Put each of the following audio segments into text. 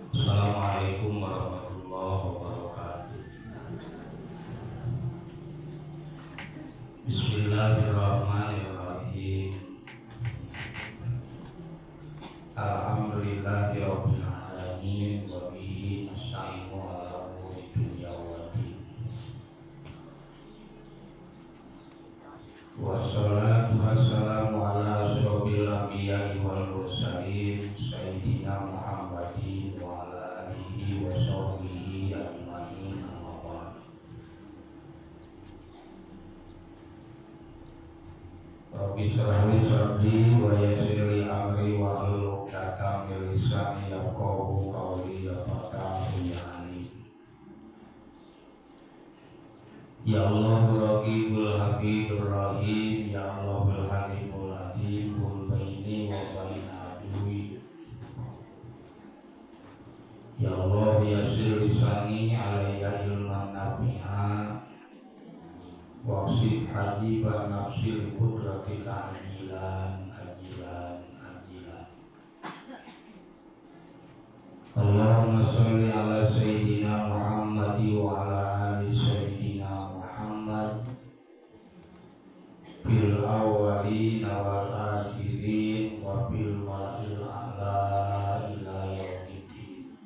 Assalamualaikum warahmatullahi wabarakatuh. Bismillahirrahmanirrahim. Alhamdulillahirabbil alamin wa bihi nasta'inu ala umuri dunya waddin. Wassalatu wassalamu ala asyrofil anbiya'i wal mursalin sayyidina Muhammadin wa ala alihi wa sahbihi ajmain, amma ba'd. Rabbi shrah li sadri wa yassir li amri wa hlul 'uqdatam min lisani yafqahu qawli, ya Fattahu ya Alim. Ya Allah Raqibul Habibur Rahim, Ya Allahul Halimul Alim, baini wa baina aduwi. Ya Allah, yassir lisani alayya ilman nafi'a waqsif hajiban nafsi li qudratika ajilan ajilan ajilan. Allahumma sholli ala sayyidina Muhammad wa ala ali sayyidina Muhammad fil awwalin wal akhirin wa fil mala'il a'la ila yaumiddin.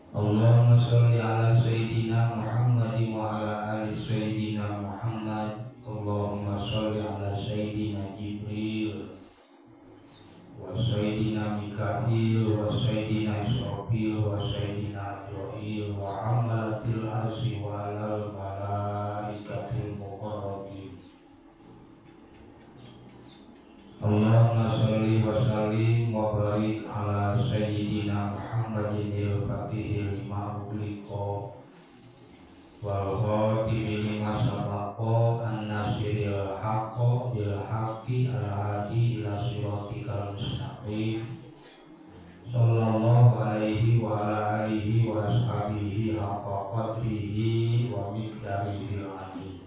Allahumma sholli ala sayyidina Muhammad wa ala ali sayyidina Muhammad. Allahumma sholli ala sayyidina Jibril wa sayyidina Mikail wa sayyidina Israfil wa sayyidina Azrail wa hamalatil arsy wa alal malaikatil muqarrabin. Allahumma sholli wa sallim wa barik ala sayyidina Muhammadin al-fatihil lima ughliqa wal khatimi lima sabaqa an-nasiril haqqo bil haqqi al-hadi ila siratikal mustaqim sallallahu alaihi wa ala alihi wa ashabihi haqqa qadrihi wa miqdarihil azim.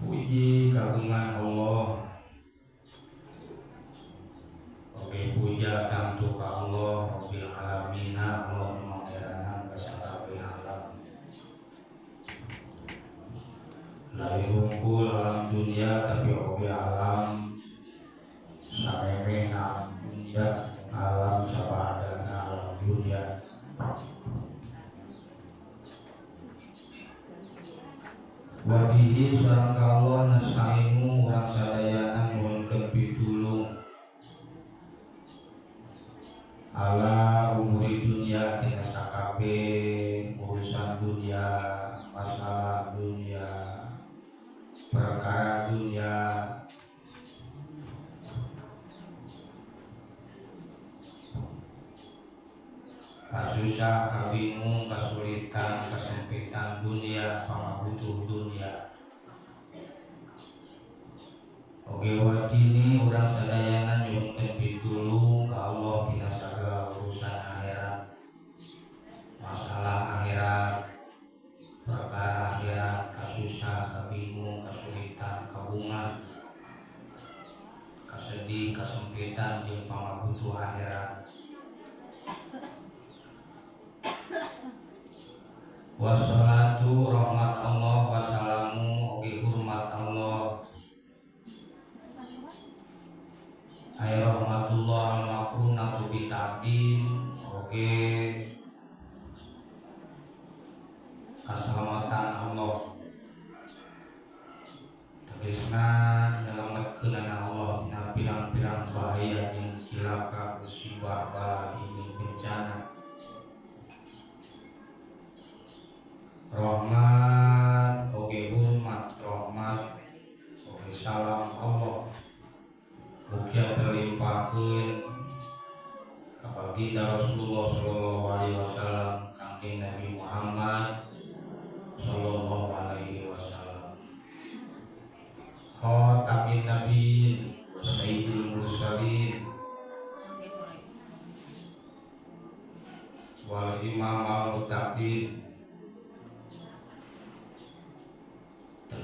Puji kagungan Allah. Oke, puja tangtu ka Allah Rabbil alamina, Allah nu mangeranan ka sakabeh alam. Lain hungkul alam dunia, tapi oge alam samemehna alam dunia jeung alam sabaadana alam dunia. Wa bihi sareng ka Allah nasta'inu urang sadayana nyuhunkeun pitulung ala umuri dunia tina sakabeh urusan dunia, masalah dunia, perkara dunia. Kasusah, kabingung, kasulitan, kesempitan dunia, pangabutuh dunia. Oge wadini urang sadayana nyuhunkeun pitulung ka Allah tina sagala urusan akhirat, masalah akhirat, perkara akhirat, kasusah, kabingung, kasulitan, kabungan, kasedih, kasempitan jeung pangabutuh akhirat. Wassalatu rahmat Allah, wassalamu oge hormat Allah, ay rahmatullah al-makrunatu bita'dim oge kaselamatan Allah, tegasna nyelametkeunana Allah dina pirang-pirang bahaya jeung cilaka, musibah, balahi jeung bencana. Rahmat oge hormat, rahmat oge salam Allah mugia terlimpahkeun ka baginda Rasulullah sallallahu alaihi wasallam, Kangjeng Nabi Muhammad.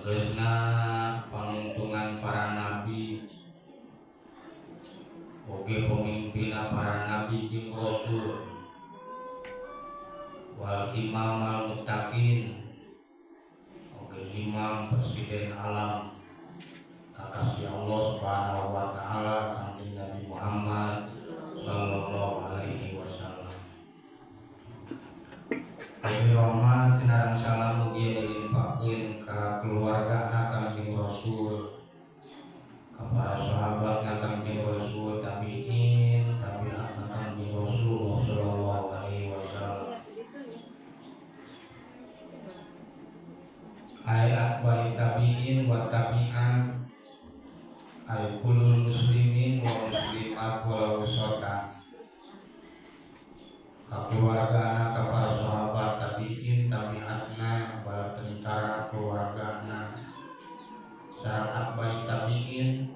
Tegasna panungtungan para nabi oge pemimpinna para nabi jeung rasul wal imam al muttaqin oge imam presiden alam kakasih Allah Subhanahu wa taala Kanjeng Nabi Muhammad sallallahu alaihi wasallam. Abi rahmat sinareng salam mugi dilimpahkeun ka keluargana Kanjeng Rasul, ka para sahabat Kanjeng Rasul, tabiin, tabiat Kanjeng Rasul sallallahu alaihi wasallam. Ayat wa tabiin wa tabi'at ay kulul muslimin wa muslimat wal usata ka keluargana, ka para sahabat, tabiin, tabiatna, bala tentara keluargana sareng atbai tabiin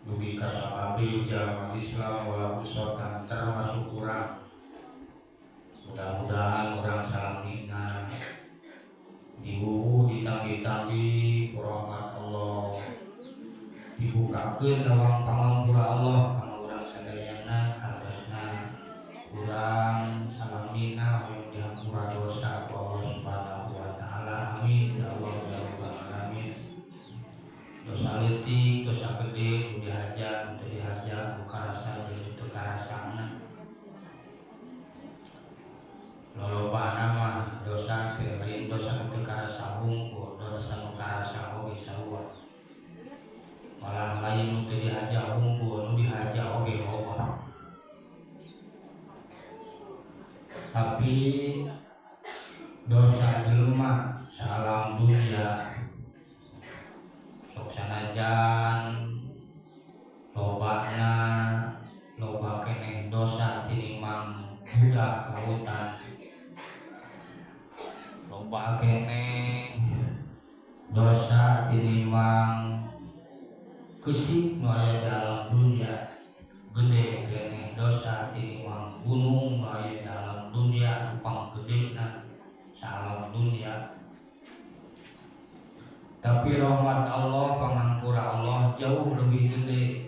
dugi ka sakabeh jalma Islam wal usata termasuk urang. Mudah-mudahan urang salamina diwuwu ditambi-tambi ku rahmat Allah, dibukakeun lawang pangampura Allah ka urang sadayana, atasna urang salamina hoyong dihampura dosa ku Allah Subhanahu wa taala. Amin ya Allah ya rabbal alamin. Dosa leutik, dosa gede, nu dihaja, nu teu dihaja, nu karasa jeung nu teu karasana. Lolobana mah dosa teh lain dosa nu teu karasa hungkul, dosa nu karasa oge sarua. Malah lain nu teu dihaja hungkul, nu dihaja oge loba. Tapi dosa jelema saalam dunia sok sanajan lobana loba keneh dosa tinimbang budak lautan, loba keneh dosa tinimbang keusik nu aya dalam dunia, gede keneh dosa tinimbang gunung nu aya dalam dunia, panggedena saalam dunia. Tapi rahmat Allah, pangampura Allah jauh lebih gede.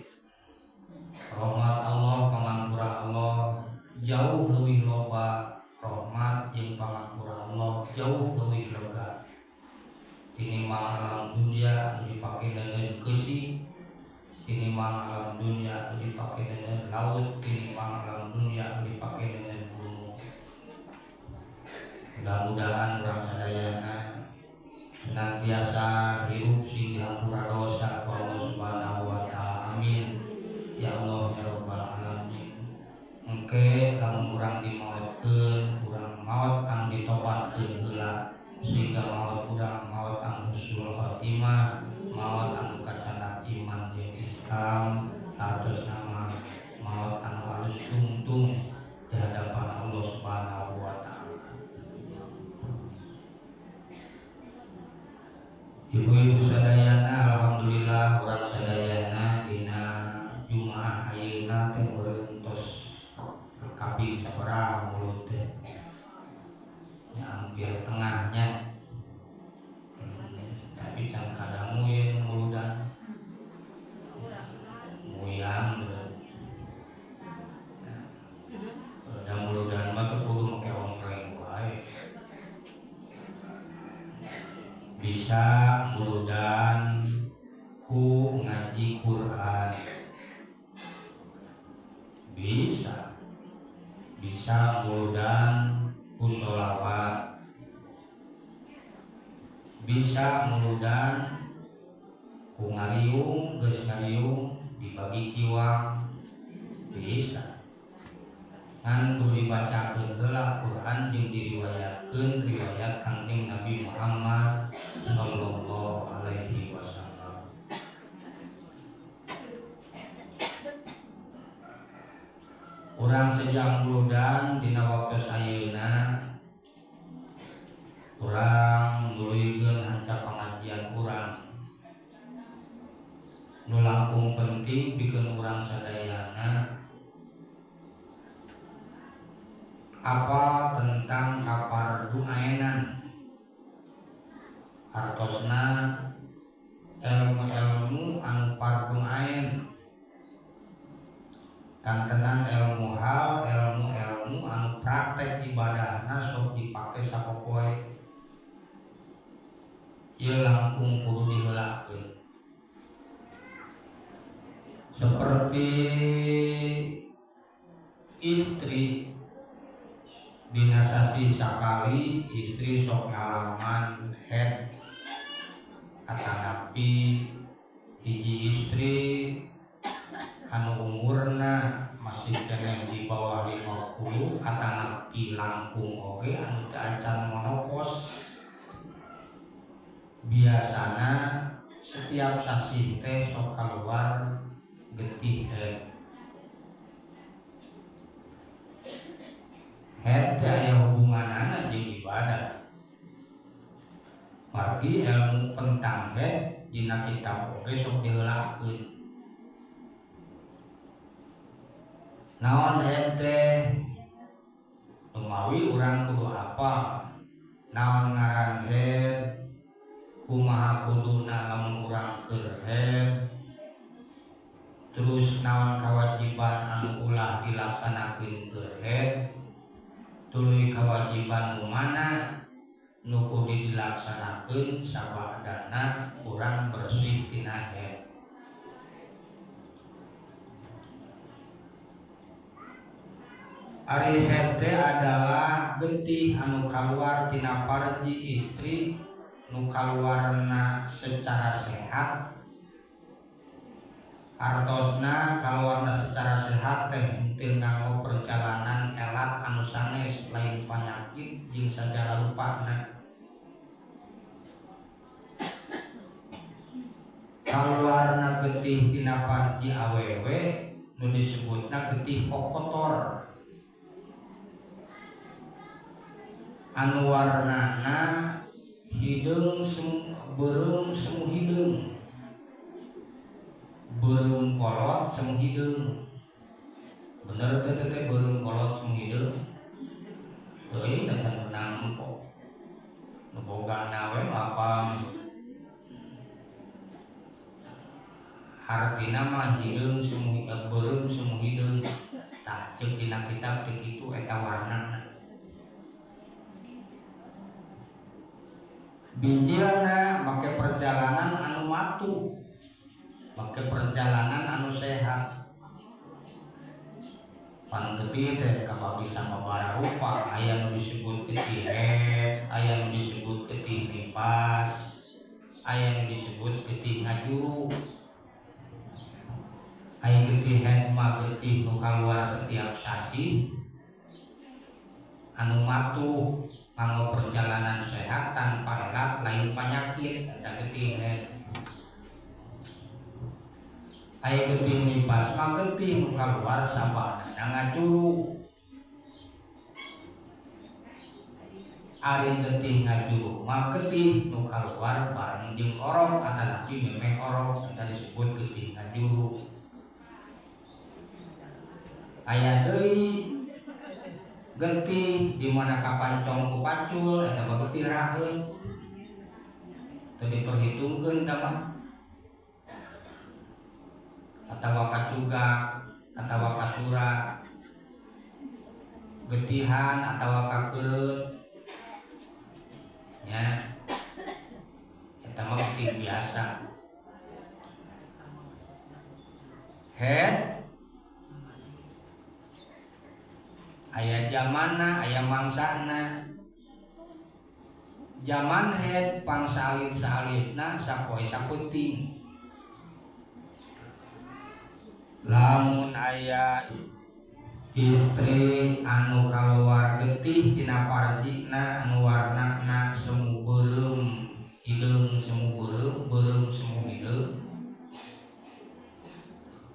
Rahmat Allah, pangampura Allah jauh lebih loba. Rahmat jeung pangampura Allah jauh lebih lega tinimbang alam dunia nu dipake neungeun keusik, tinimbang alam dunia nu dipake neungeun laut, tinimbang alam dunia nu dipake neungeun gunung. Mudah-mudahan urang sadayana senantiasa hirup sing dihampura dosa ku Allah Subhanahu wa taala. Amin ya Allah ya rabbal alamin. Engke lamun urang dimaotkeun, urang maot ang ditobatkeun heula sehingga maot urang maot ang husnul khotimah, maot anu kacandak iman jeung Islam, artos nama maot anu halus tungtung di hadapan Allah Subhanahu wa taala. Ibu-ibu sadayana, alhamdulillah urang sadayana dina Jumaah ayeuna teh meureun tos kaping sabaraha mulut teh ya, hampir tengahnya. Tapi can kadangu ye nu muludan muyang meureun. Da muludan mah teu kudu make ongkreng wae, bisa muludan ku ngaji Quran, bisa muludan ku sholawat, bisa muludan ku ngariung, geus ngariung dibagi ciwang bisa. Ngan kudu dibacakeun heula Quran jeung diriwayatkeun riwayat Kangjeng Nabi Muhammad sallallahu alaihi wasallam. Urang sejang muludan dina waktu ayeuna urang nuluykeun hanca pangajian urang nu langkung penting pikeun urang sadayana apa tentang kafardu'ainan, Hartosna ilmu-ilmu anu fardu ain, kantenan ilmu hal, ilmu-ilmu anu praktek ibadahna sok dipake sapopoe. Ieu langkung kudu diheulakeun. Seperti istri dina sasih sakali istri sok ngalaman haid atanapi hiji istri anu umurna masih keneh di bawah 50 atanapi langkung oge anu teu acan monopos. Biasana setiap sasih teh sok kaluar getih haid. Haid teh aya hubunganana jeung ibadah. Margi ilmu tentang haid dina kitab oge sok diheulakeun. Naon haid teh? Lumawi urang kudu apal naon ngaran haid, kumaha kuduna lamun urang keur haid, terus naon kewajiban anu ulah dilaksanakeun keur haid, tuluy kewajiban nu mana nu kudu dilaksanakeun sabadana urang bersih tina haid. Ari haid teh adalah getih anu kaluar tina parji istri nu kaluarna secara sehat. Artosna kaluarna secara sehat teh henteu nganggo perjalanan elat anu sanes lain panyakit jeung sagala rupana. Kaluarna getih tina parji awewe nu disebutna getih kokotor anu warnana hideung beureum semu hideung, beureum kolot semu hideung. Bener teh teh beureum kolot semu hideung? Teuing da can pernah nempo. Nu bogana we mah apa? Hartina mah hideung semu beureum semu hideung. Tah ceuk dina kitab teh kitu eta warnana. Bijilna make perjalanan anu matuh, make perjalanan anu sehat. Pan getih teh kabagi sababaraha rupa, aya nu disebut getih haid, aya nu disebut getih nifas, aya nu disebut getih ngajuru. Aya getih haid mah getih nu kaluar setiap sasih anu matuh nganggo perjalanan sehat tanpa elat lain penyakit eta getih haid. Aya getih nifas mah getih nu kaluar sabadana ngajuru. Ari getih ngajuru mah getih nu kaluar bareng jeung orok atanapi memeh orok eta disebut getih ngajuru. Aya deui getih di mana kapancong ku pacul eta mah getih raheun. Teu diperhitungkeun tah mah. Atawa kacugak, atawa kasura, getihan atawa kakeureut. Nya. Eta mah getih biasa. Haid aya zamanna, aya mangsana. Zaman haid pangsalit-salitna sapoe sapeuting. Lamun aya istri anu kaluar getih tina parjina anu warnana semu beureum hideung semu beureum, beureum semu hideung.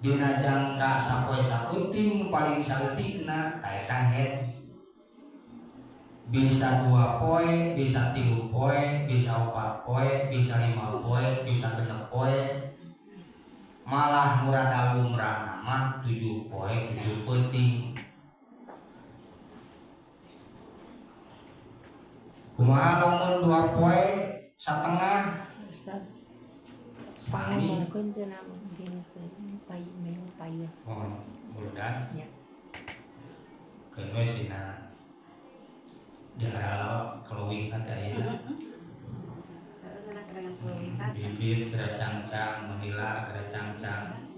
Dina jangka sapoe sapeuting paling saeutikna ta eta haid. Bisa 2 poe, bisa 3 poe, bisa 4 poe, bisa 5 poe, bisa 6 poe. Malah murada lumrahna mah 7 poe 7 peuting. Kumaha lamun 2 poe Satengah. Ustaz. Sami. Pangomongkeun cenah geuning payu meung payu. Oh, muludan. Nya. Keun we sina diaralawak keleuwihna teh ayeuna. Bibit geura cangcang, menila geura cangcang.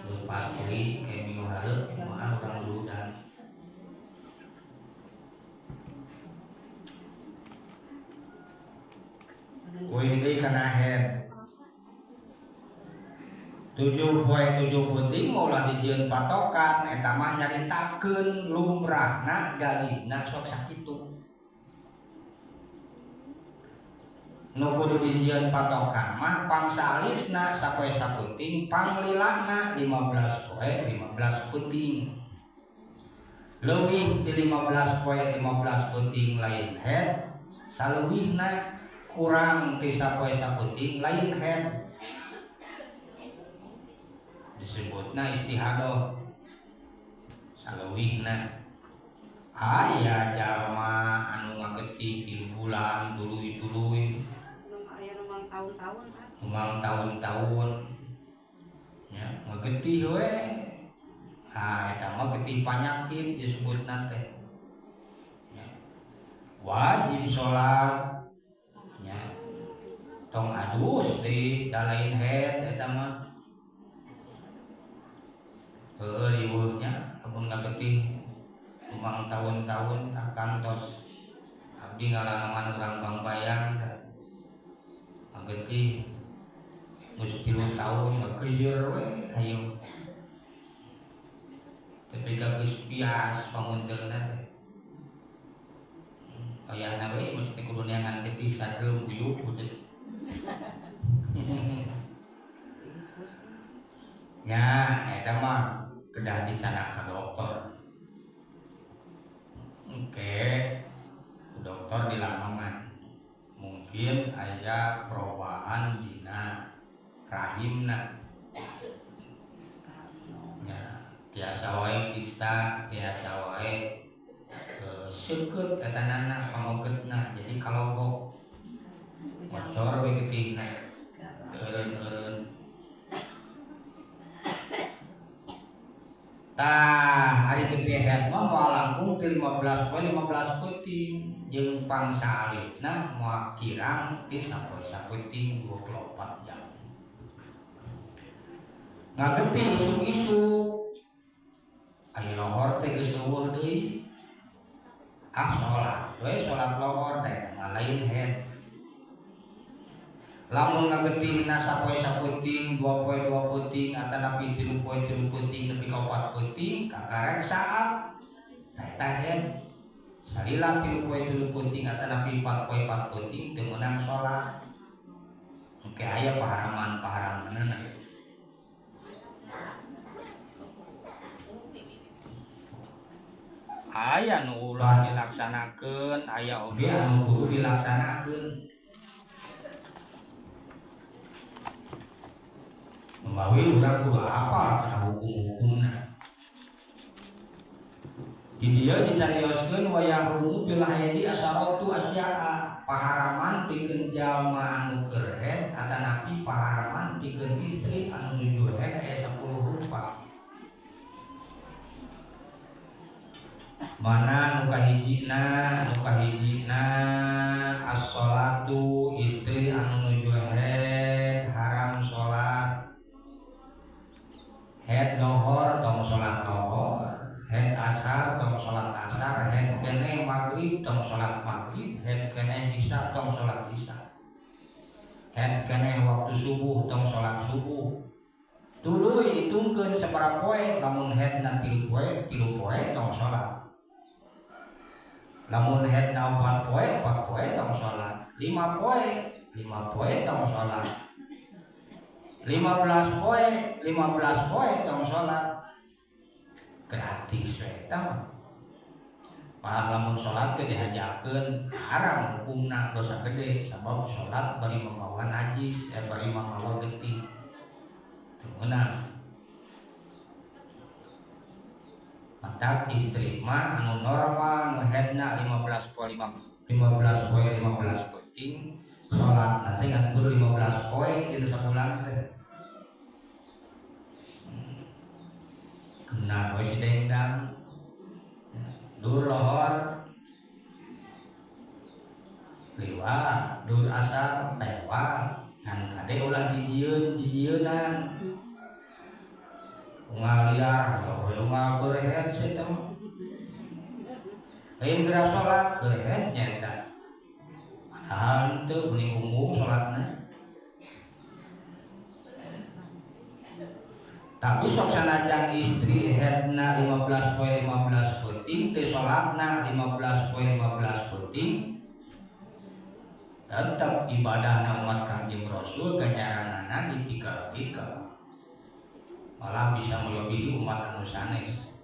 Lepas deui kayak minggu hareup kumaha urang muludan. Uih deui kana head. 7 poe 7 peuting maulah dijieun patokan eta mah nyaritakeun lumrahna galibna sok sakitu. Nu kudu dijieun patokan mah pangsalitna sapoe sapeuting panglilana 15 poe 15 peuting. Leuwih ti 15 poe 15 peuting lain head, saleuwihna kurang ti sapoe sapeuting lain head. Disebutna istihadoh saleuwihna. Aya jalma anu ngagetih 3 bulan tuluy-tuluy aya nu mang tahun-tahun tah. Mang tahun-tahun nya ngagetih we. Ah eta mah getih panyakit disebutna teh. Nya. Wajib salat nya. Tong adus deui da lain head eta mah. Heueuh riweuh nya amun ngagetih mang tahun-tahun tah kantos abdi ngalaman urang Bangbayang tah. Ngagetih geus 3 tahun ngageuyeur we hayu. Tapi ka geus bias pangunteuna teh. Ayahna we mah teh kudu neangan getih sadreum uyup teh. Nya eta mah kedah dicanak ka dokter. Oke, ku dokter dilamangan. Mungkin aya perubahan dina rahimna. Nya, tiasa wae kista, tiasa wae seukeut etanana pamogetna. Jadi kalogok bocor we getihna. Teu eureun-eureun. Tah, ari getih head mah moal langkung ti 15 poe 15 peuting jeung pangsalitna moal kirang ti sapoe sapeuting 24 jam. Ngagetih isuk-isuk aya lohor teh geus eueuh deui. Ah salat we salat lohor da eta mah lain head. Lamun ngagetihna sapoe sapeuting, 2 poe 2 peuting, atanapi 3 poe 3 peuting nepi ka 4 peuting, kakarek saat eta head. Salila 3 poe 3 peuting atanapi 4 poe 4 peuting teu meunang salat. Engke aya paharaman-paharamanna. Aya nu ulah dilaksanakeun, aya oge anu kudu dilaksanakeun. Mawi urang kudu apal kana hukum-hukumna. Di dieu dicarioskeun wayahrumu bil haidi asaratu asya'a, paharaman pikeun jalma anu keur haid atanapi paharaman pikeun istri anu nuju haid aya 10 rupa. Mana nu kahijina, nu kahijina as-sholatu istri anu nuju haid haram salat. Head lohor tong salat lohor, head asar tong salat asar, head keneh maghrib tong salat maghrib, head keneh isya tong salat isya, head keneh waktu subuh tong salat subuh. Tuluy hitungkeun sabaraha poe, lamun headna 3 poe, 3 poe tong salat. Lamun headna 4 poe, 4 poe tong salat. 5 poe, 5 poe tong salat. 15 poe, 15 poe tong salat. Gratis we eta mah. Malah lamun salat teh dihajakeun haram hukumna dosa gede sabab salat bari mamawa najis, bari mamawa getih. Teu meunang. Matak istri mah anu normal nu headna 15 poe 15 poe 15 peuting salat salat teh ngan kudu 15 poe dina sabulan teh. Kena we si dendam. Dur lohor liwat, dur asar lewat, ngan kade ulah dijieun jijieunan. Unggal liar hayo we unggal keur head sia teh mah. Lain geura salat keur head nya eta. Padahal henteu meni unggung salatna. Tapi sok sanajan istri headna 15 poe 15 peuting teu salatna 15 poe 15 peuting tetep ibadahna umat Kangjeng Rasul ganjaranana ditikal-tikal. Malah bisa melebihi umat anu sanes.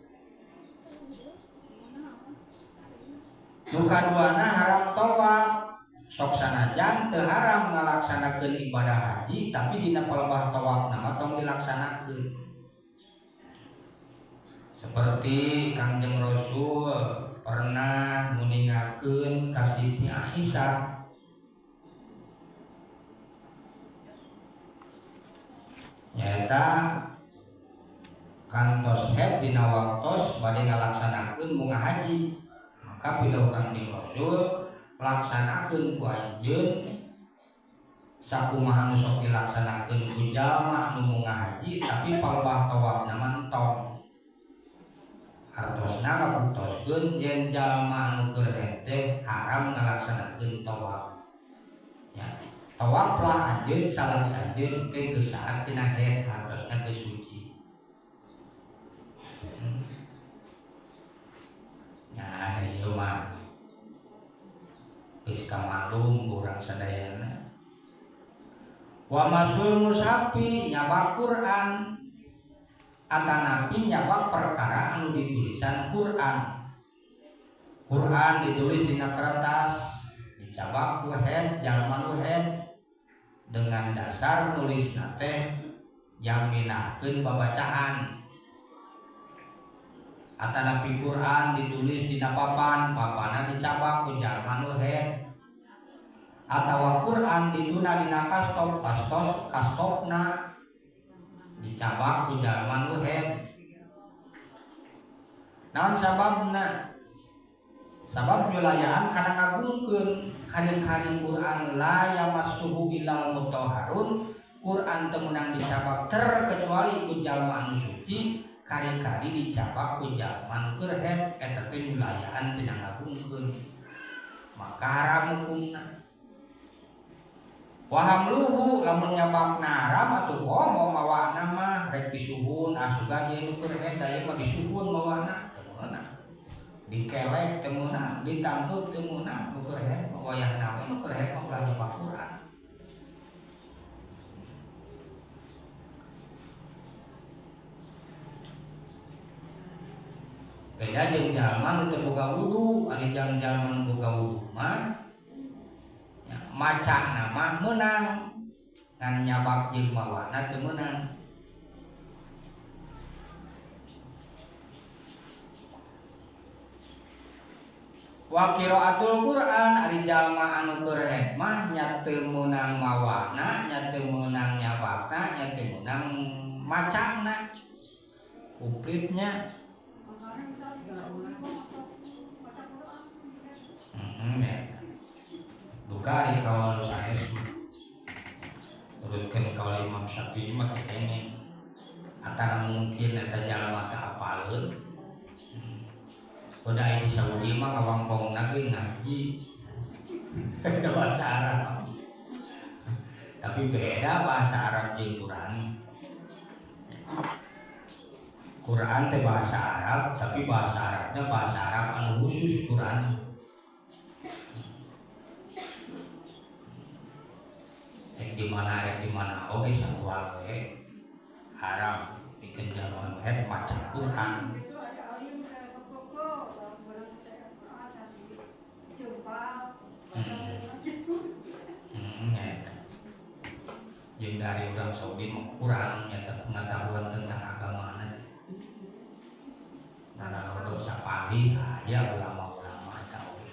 Nu kaduana haram tawaf. Sok sanajan teu haram ngalaksanakeun ibadah haji tapi dina palebah tawafna mah tong dilaksanakeun. Seperti Kangjeng Rasul pernah nguningakeun ka Siti Aisyah nyaeta kantos head dina waktos bade ngalaksanakeun munga haji, maka pidauh Kangjeng Rasul laksanakeun ku anjeun sakumaha nu sok dilaksanakeun ku jalma nu munga haji tapi palebah tawafna mah entong. Artosna ngabuktoskeun yen jalma anu keur head teh haram ngalaksanakeun tawaf. Ya, tawaflah anjeun salagi anjeun ke geus saat tina head hartosna geus suci. Ya ada ieu mah geus kamalum urang sadayana. Wa masul mushafi nyabak Quran atanapi nyabak perkara anu ditulisan Quran. Quran ditulis dina kertas, dicabak ku head jalma nu head dengan dasar nulisna teh jang minahkeun babacaan. Atanapi Quran ditulis dina papan, papana dicabak ku jalma nu head. Atawa Quran dituna dina kastop, kastos kastopna dicabak ku jalma nu head. Naon sababna? Sabab nyulayaan kana ngagungkeun kari-kari Quran la yamassuhu illal mutahharun. Quran teu meunang dicabak terkecuali ku jalma anu suci, kari-kari dicabak ku jalma anu keur head eta teh nyulayaan tina ngagungkeun. Maka haram hukumna. Wa hamluhu lamun nyabakna haram atuh komo mawana mah rek disuhun asugan ieu nu keur head da ieu mah disuhun mawana teu meunang. Dikelek teu meunang, ditangkeup teu meunang, nu keur head mah wayahna we nu keur head mah ulah nyabak Quran. Beda jeung jalma nu teu boga wudu, ari jang jalma nu boga wudu mah ya, macana mah meunang ngan nyabak jeung mawana teu meunang. Wa qiraatul Quran ari jalma anu keur head mah nya teu meunang mawana, nya teu meunang nyabakna, nya teu meunang macana. Kuplitnya eta. Duka ari kaul sanes nurutkeun kaul Imam Syafi'i mah teu kenging. Atana mungkin eta jalma teu apaleun. Udah di Saudi mah kawangkongna ge ngaji bahasa Arab. Tapi beda bahasa Arab jeung Quran. Quran teh bahasa Arab, tapi bahasa Arabnya bahasa Arab anu khusus Quran. Rek di mana oge sakual we haram pikeun jalma nu head maca Quran. Nyata. Jeung dari urang Saudi mah kurang nyata pengetahuan tentang agama na. Nah, kalau sapali aya ulama-ulama eta oge.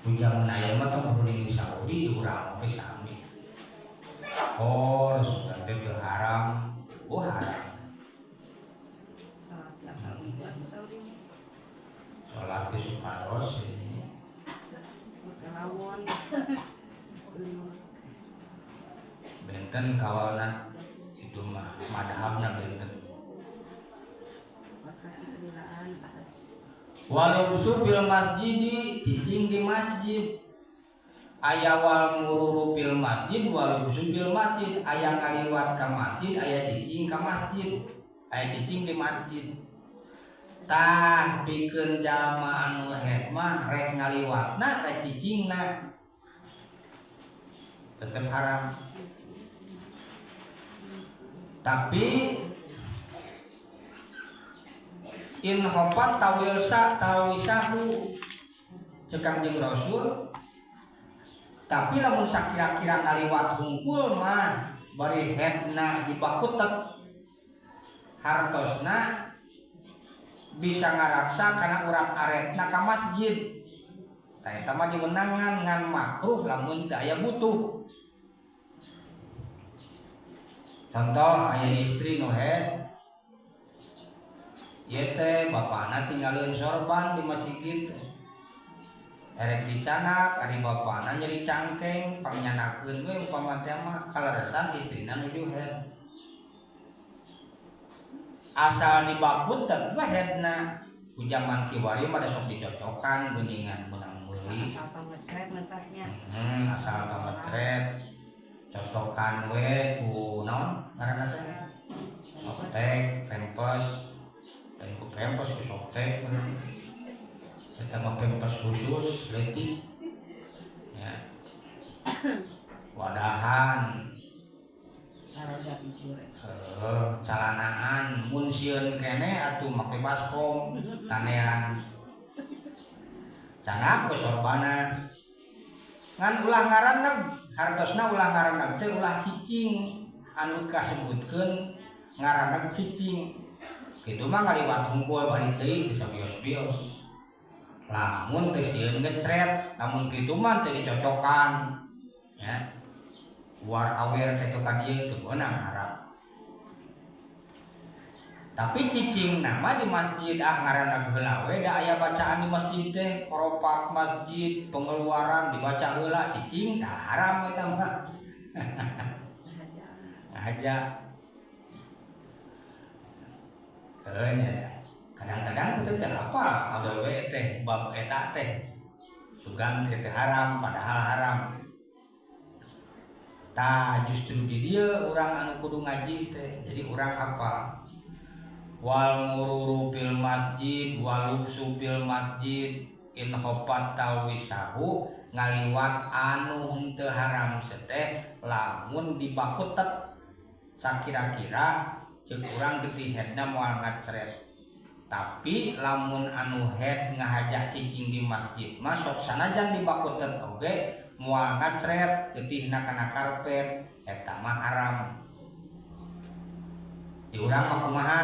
Ku jaman aya mah tong kudu di Saudi, di urang oge sami. Oh, sudah teh teu haram. Oh, haram. Salat lah Saudi, Saudi. Salat ge supados. Kelawon. Benten kawalna itu mah madhabna benten. Pas kaki kebilaan pas. Walubsu fil masjidi, cicing di masjid. Aya wal mururu fil masjid, walubsu fil masjid, aya ngaliwat ka masjid, aya cicing ka masjid, aya cicing di masjid. Tah, pikeun jalma anu haid mah rek ngaliwatna rek cicingna tetep haram. Tapi in khofat tawilsa tawisahu, cek Kangjeng Rasul. Tapi lamun sakira-kira ngaliwat hungkul mah bari haidna dibakutet, hartosna bisa ngaraksa karena urat aretna ka masjid, tah eta mah diwenangan, ngan makruh lamun teu aya butuh. Contoh, aya istri nu haid. Ieu teh bapana tinggalin sorban di masjid, erek dicanak, ari bapana nyeri cangkeng, pangnyandakeun we upama teh mah kaleresan istrina nuju haid. Asal dibakutet we haidna. Ku jaman kiwari mah da sok dicocokan geuningan meunang meuli. Asal pangecret mentahnya. Asal pangecret cocokan we ku naon ngaranna teh, Softex, Pampers, lain ku Pampers, ku Softex. Eta mah Pampers khusus leutik ya. Wadahan. Sarada tidur. Heeh, calanaan mun sieun keneh atuh make baskom tanean. Candak we sorbana. Ngan ulah ngaraneg, hartosna ulah ngaraneg teh ulah cicing anu kasebutkeun ngaraneg cicing. Kitu mah ngaliwat hungkul balik deui teu sabios-bios. Lamun teu sieun ngecret, lamun kitu mah teu dicocokan. Ya. War awer kitu ka dieu teu meunang, haram. Tapi cicing nama di masjid, ah, ngaranna heula we da aya bacaan di masjid teh, koropak masjid, pengeluaran dibaca heula, cicing tah haram eta mah. Ngaja. Heuh nya tah. Kadang-kadang tetep teh apa awewe teh bab eta teh. Sugan teh teu haram padahal haram. Tah, justru di dieu urang anu kudu ngaji teh. Jadi urang apa? Wal mururu fil masjid walubsu fil masjid in khofat tawisahu, ngaliwat anu henteu haram seteh lamun dibakutet sakira-kira ceuk urang getih haidna moal ngacret. Tapi lamun anu haid ngahaja cicing di masjid mah sok sanajan dibakutet oge moal ngacret getihna kana karpet, eta mah haram. Di urang mah kumaha?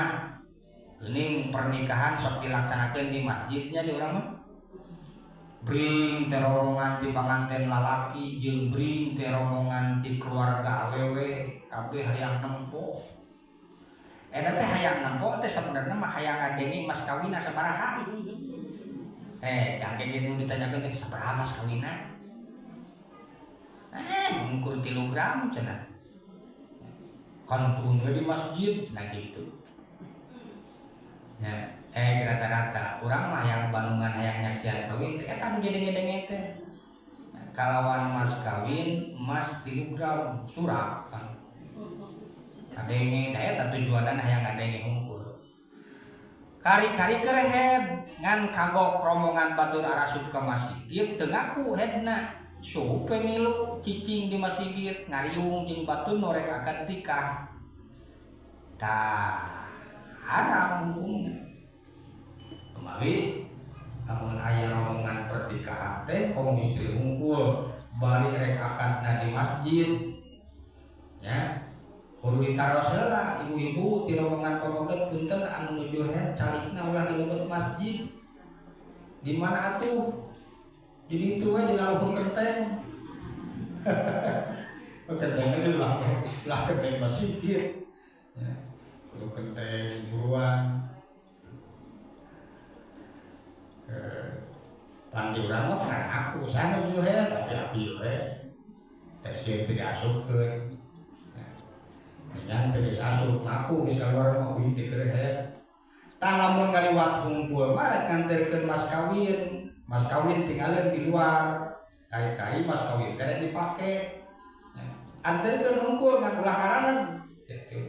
Geuning pernikahan sok dilaksanakeun di masjidnya di urang mah. Bring teh rombongan ti panganten lalaki jeung bring teh rombongan ti keluarga awewe, kabeh hayang nempo. Eta teh hayang nempo teh sebenarnya mah hayang ngadenge mas kawinna sabaraha. Eh, dangke ge nu ditanyakeun teh sabaraha mas kawinna? Eh, ngukur 3 gram cenah. Kantun we di masjid cenah gitu. Ya, eh, rata-rata urang mah hayang Bandungan, hayang nyaksian kawin teh eta nu didenge-denge teh. Kalawan mas kawin emas 3 gram surak kan. Kadenge da eta tujuanna hayang ngadenge hungkul. Kari-kari keur haid ngan kagok rombongan batur arasup ka masjid teu ngaku haidna. Sup ngilu cicing di masjid ngariung jeung batur nu rek akad nikah. Tah, haram hukumna. Kembali lamun aya rombongan pernikahan teh komo istri hungkul bari rek akadna di masjid ya kudu ditaros heula, ibu-ibu ti rombongan pameget, punten, anu nuju haid calikna ulah dilebet masjid, di mana atuh? Jadi itu aja dina luhur kenteng. Kenteng itu lah lah kenteng masih ya. Lu kenteng buruan. Pan di urang mah pernah aku sana nuju head api-api we. Da sieun teu diasupkeun. Dengan teu geus asup ngaku geus keluar mah uing teu keur head. Tah lamun ngaliwat hungkul mah rek nganterkeun mas kawin. Mas kawin tinggalin di luar. Kari-kari mas kawin teh rek dipake. Anterkeun hungkul ngan ulah ngaraneg gitu.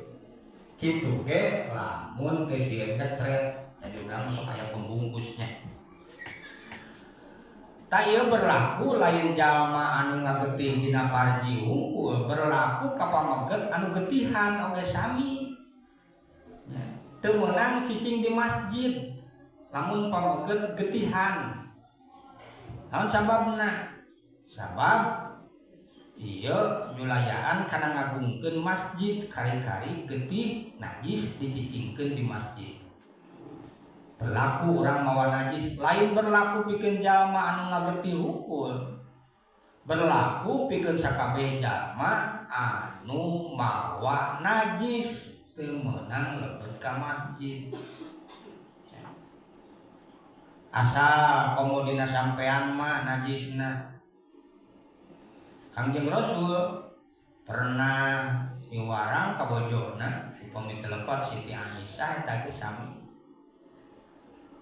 Kitu ge lamun teu sieun ngecret. Jadi urang sok aya pembungkusnya. Tah ieu berlaku lain jalma anu ngagetih dina parji hungkul, berlaku ka pameget anu getihan oge sami. Ya, teu meunang cicing di masjid lamun pameget getihan. Naon sababna? Sabab ieu nyulayaan kana ngagungkeun masjid, kari-kari getih najis dicicingkeun di masjid. Berlaku orang mawa najis lain berlaku pikeun jalma anu ngagetih hungkul, berlaku pikeun sakabeh jalma anu mawa najis teu meunang lebet ka masjid. Asal komo dina sampean mah najisna. Kangjeng Rasul pernah miwarang ka bojona upami teu lepat Siti Aisyah eta ge sami.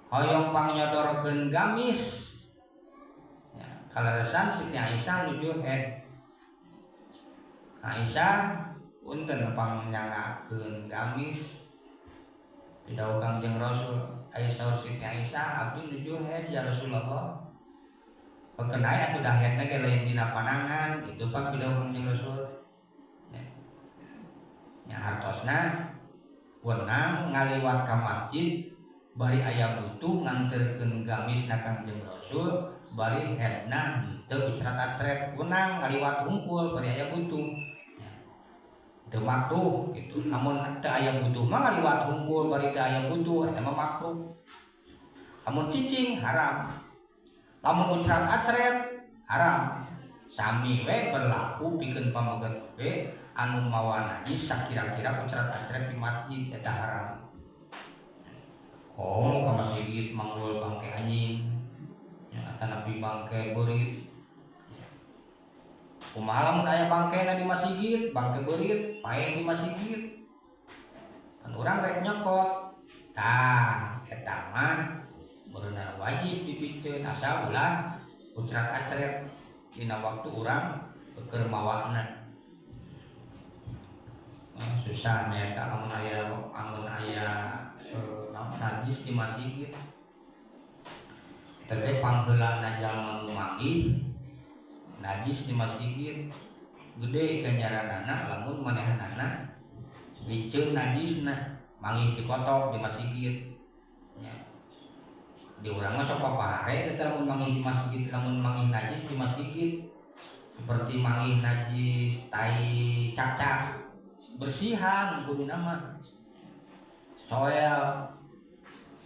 Hoyong pangnyodorkeun gamis. Ya, kaleresan Siti Aisyah nuju head. Aisyah punten pangnyanggakeun gamis. Didawuh Kangjeng Rasul, Aisyah Siti Aisyah abdi nuju head ya Rasulullah. Kekenai atuh dah headna ge lain dina panangan kitu pak pidawuh Kangjeng Rasul teh. Ya. Nya hartosna wenang ngaliwat ka masjid bari aya butuh nganterkeun gamisna Kangjeng Rasul bari headna teu ucrat-acret wenang ngaliwat hungkul bari aya butuh. Ya. Teu makruh kitu. Lamun teu aya butuh mah ngaliwat hungkul bari teu aya butuh eta mah makruh. Lamun cicing haram. Lamun ucrat-acret haram. Sami we berlaku pikeun pameget oge anu mawa najis sakira-kira ucrat-acret di masjid eta haram. Oh, ka masjid manggul bangke anjing. Ya, atanapi bangke beurit. Ya. Kumaha lamun aya bangkena di masjid, bangke beurit, paeh di masjid. Kan urang rek nyokot. Tah, eta mah beuneur wajib dipiceun asal ulah ucrat-acret dina waktu urang keur mawana. Susah nya eta lamun aya najis di masjid. Eta teh pangheulana jalma nu manggih najis di masjid gede ganjaranana lamun manehanana miceun najisna manggih ti kotok di masjid. Nya. Di urang mah sok papare teh lamun manggih di masjid, lamun manggih najis di masjid seperti manggih najis tai cakcak bersihan kuduna mah coel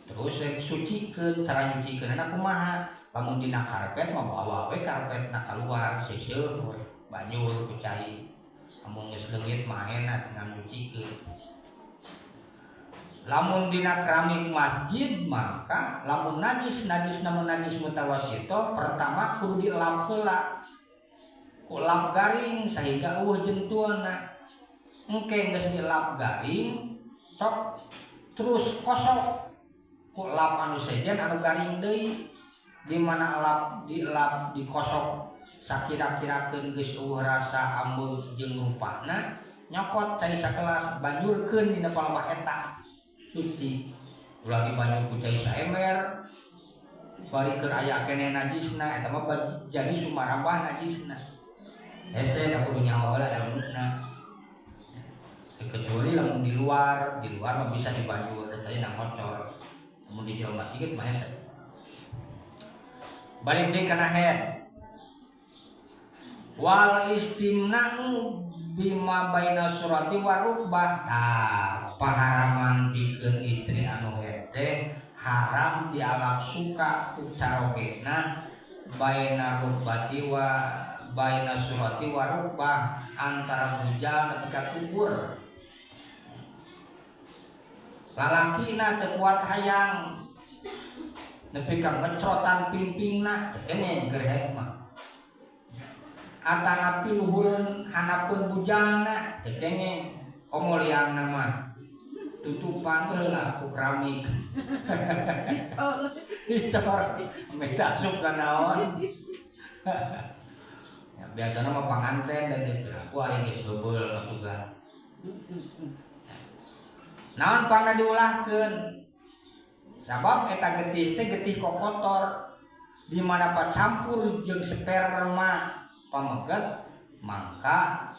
terus yang sucikeun. Cara nyucikeunna kumaha? Lamun dina karpet mah bawa we karpetna keluar, seuseuh we banjur ku cai. Lamun geus leungit mah enak tinggal nyucikeun. Lamun dina keramik masjid maka lamun najis, najis namun najis mutawasito pertama kudu dilap heula ku lap garing sehingga eueuh jentulna. Engke geus dilap garing sok terus kosok ku lap anu sejen anu garing deui. Di mana lap dilap dikosok sakira-kirakeun geus eueuh rasa ambeu jeung rupana, nyokot cai sakelas banjurkeun dina palebah eta suci. Ulah dibanjur ku cai saember bari keur aya keneh najisna, eta mah jadi sumarambah najisna. Hese da kudu nyaho heula ilmuna. Kecuali lamun di luar, di luar mah bisa dibanjur dan cai ngocor. Lamun di jero masjid mah hese. Balik deui kana head. Wal istimna'u bima baina surati warukbah. Tah, paharaman pikeun istri anu head teh haram dialap suka ku carogena Baina rukbati wa baina surati wa rukbah, antara bujal nepi ka kubur. Lalakina teu kuat hayang nepi ka ngecrotan pimpingna teu kenging keur haid mah. Atanapi luhureun handapeun bujalna teu kenging, komo liangna mah tutupan heula ku keramik. Dicor. Dicor minta asup ka naon. Ya, biasana mah panganten dan teh piraku ari geus beubeul masukan. Naon pangna diulahkeun? Sabab eta getih teh getih kokotor di mana pacampur jeung sperma pameget, mangka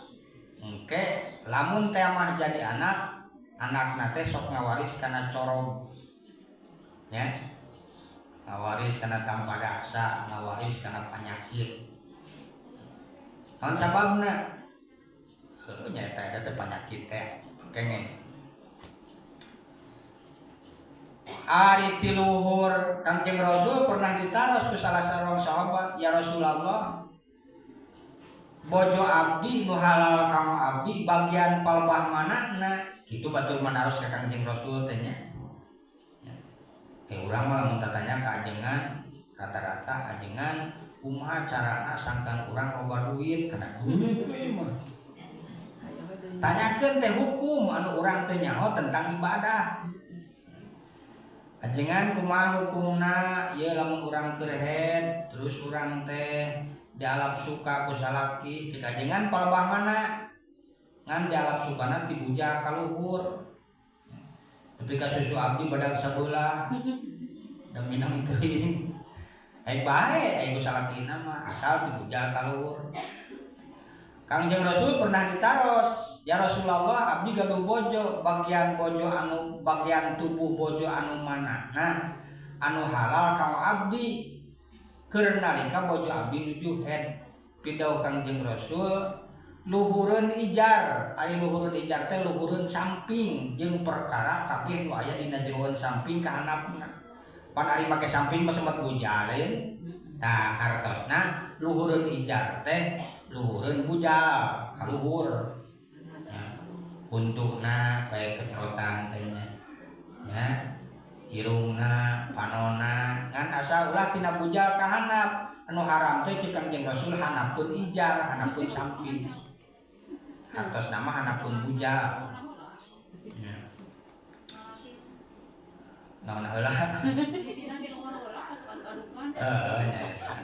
engke lamun teh mah jadi anak, anakna teh sok ngawaris kana corob ya, ngawaris kana tampadaksa, ngawaris kana penyakit. Naon sababna? Heuh, nya eta teh penyakit teh kengeng. Ari tiluhur Kangjeng Rasul pernah ditaros ku salah seorang sahabat, ya Rasulullah, bojo abdi nu halal kanggo abdi bagian palbah manana? Kitu batur manaros ka Kangjeng Rasul teh nya. Urang mah lamun tatanya ka ajengan, rata-rata ajengan kumaha carana sangkan urang loba duit, kana duit teh mah. Tanyakeun teh hukum anu urang teh nyaho tentang ibadah. Ajengan kumaha hukumna ieu lamun urang keur haid terus urang teh dialap suka ku salaki, cek ajengan palebah mana? Ngan dialap sukana ti bujal ka luhur. Tapi ka susu abdi badag sabelah da minang teuing. Ai bae ai ku salakina mah asal ti bujal ka luhur. Kangjeng Rasul pernah ditaros, ya Rasulullah, abdi gaduh bojo, bagian bojo anu bagian tubuh bojo anu manana anu halal kanggo abdi keur nalika bojo abdi nuju haid? Pidawuh Kangjeng Rasul, luhureun ijar. Ari luhureun ijar teh luhureun samping jeung perkara kabeh nu aya dina jeroan samping ka handapna. Pan ari make samping mah semet bujaleun. Tah, hartosna luhureun ijar teh luhureun bujal ka luhur. Ya, huntuna bae kecerotan teh nya. Ya, irungna, panona, ngan asal ulah tina bujal ka handap. Anu haram teh cek Kangjeng Rasul handapeun ijar, handapeun samping. Hartosna mah handapeun bujal. Ya. Naon heula? Heeh, nya eta.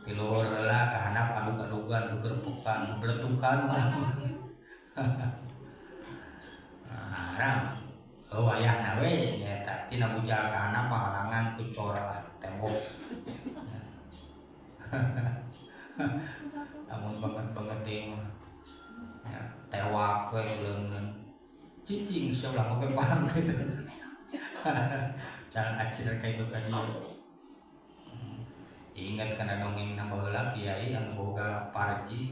Ti luhur heula ka handap adug-adugan, gegerpukan, bebeletukan mah. Haram. Oh, wayahna we nyaeta tina bujal ka handap pahalangan ku cor lah tembok. Lamun banget-banget teh mah. Ya, tewak we leungeun. Cicing sia ulah ngopi paham gitu. Jangan acir kayak itu tadi. Ingat kana dongeng na baheula kiai anu boga parji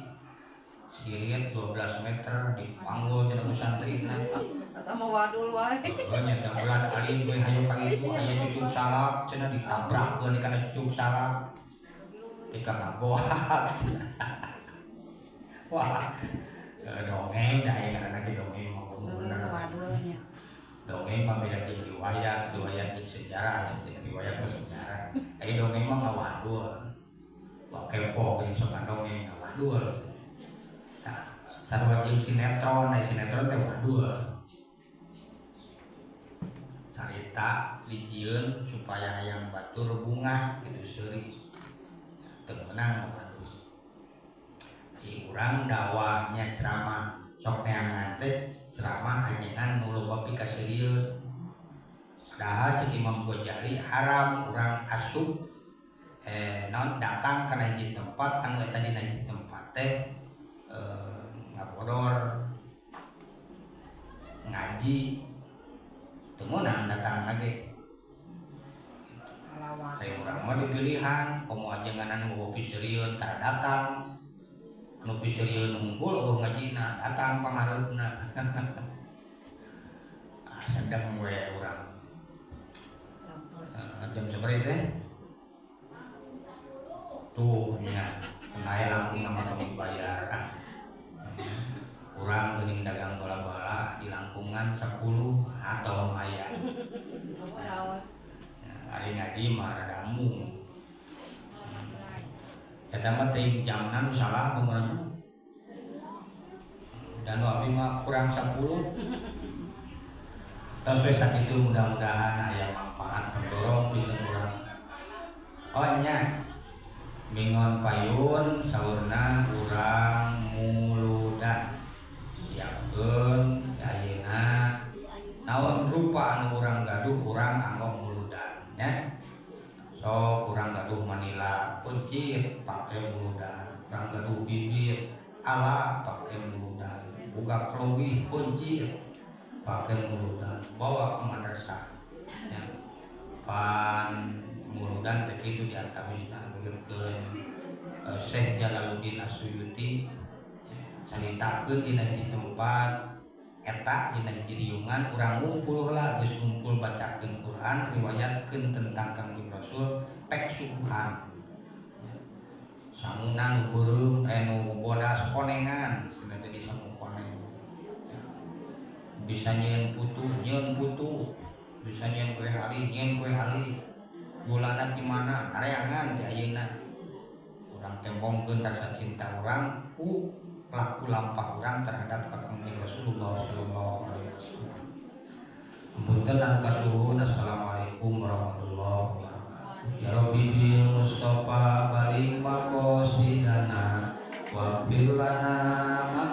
siriet 12 meter dipanggul cenah ku santrina. Atau mau wadul wae. Heeh, nya teh bulan alin we hayu ka ibu aya cucuk salak cenah, ditabrakeun kana cucuk salak. Tika ngagoak cenah. Wah, dongeng da aya ngaranna ge dongeng mah bener. Wadulnya. Dongeng mah beda jeung riwayat, riwayat jeung sejarah, sejarah riwayat mah sejarah. Ari dongeng mah ngawadul. Wah, kepo geuning sok dongeng ngawadul. Tah, sarua jeung sinetron, ai sinetron teh wadul. Carita dijieun supaya hayang batur bungah kitu seuri. Teu meunang ngawadul. Di urang dakwahnya ceramah sok neangan teh ceramah ajengan nu loba pikaseurieun. Padahal cek Imam Ghazali haram urang asup naon datang kana hiji tempat anu eta dina hiji tempat teh ngabodor ngaji, teu meunang datang lagi. Ari urang mah dipilihan komo ajengan anu piseurieun tara datang, anu piseurieun hungkul eueuh ngajina datang panghareupna. Ah, sedeng we urang. Jam sabaraha teh? Tuh nya, kenai langkung nama tong dibayar ah. Urang geuning dagang bola-bola di langkungan 10 atau aya. Raos. Ari ngaji mah rada embung. Eta mah teuing jamna nu salah beungeun. Dan abdi mah kurang 10. Tos we sakitu, mudah-mudahan aya manfaat pendorong pikeun urang. Oh nya, minggon payun saurna urang muludan. Siapkeun ayeuna naon rupa anu urang gaduh, urang anggo muludan nya. Sok urang gaduh manila peuncit, pake muludan. Urang gaduh bibit ala, pake muludan. Boga kelowih peuncit, pake muludan. Bawa ke madrasah nya. Pan muludan teh kitu diantawisna nurutkeun Syekh Jalaluddin As-Suyuti nya, caritakeun dina hiji tempat eta dina hiji riungan urang ngumpul heula. Geus ngumpul, bacakeun Quran, riwayatkeun tentang Kangjeng Rasul, pek suguhan nya. Sanguna nu beureum, nu bodas konengan cenah, jadi sangu koneng ya. Bisa nyieun putu, nyieun putu, bisa nyieun kue ali, nyieun kue ali. Gulana ti mana areangan ti ayeuna. Urang tembongkeun rasa cinta urang ku laku lampah urang terhadap ka Kangjeng Rasulullah sallallahu alaihi wasallam. Punten anu kasuhun. Assalamualaikum warahmatullahi wabarakatuh. Ya Rabbi bil Mustafa baligh maqasidana waghfir lana ma.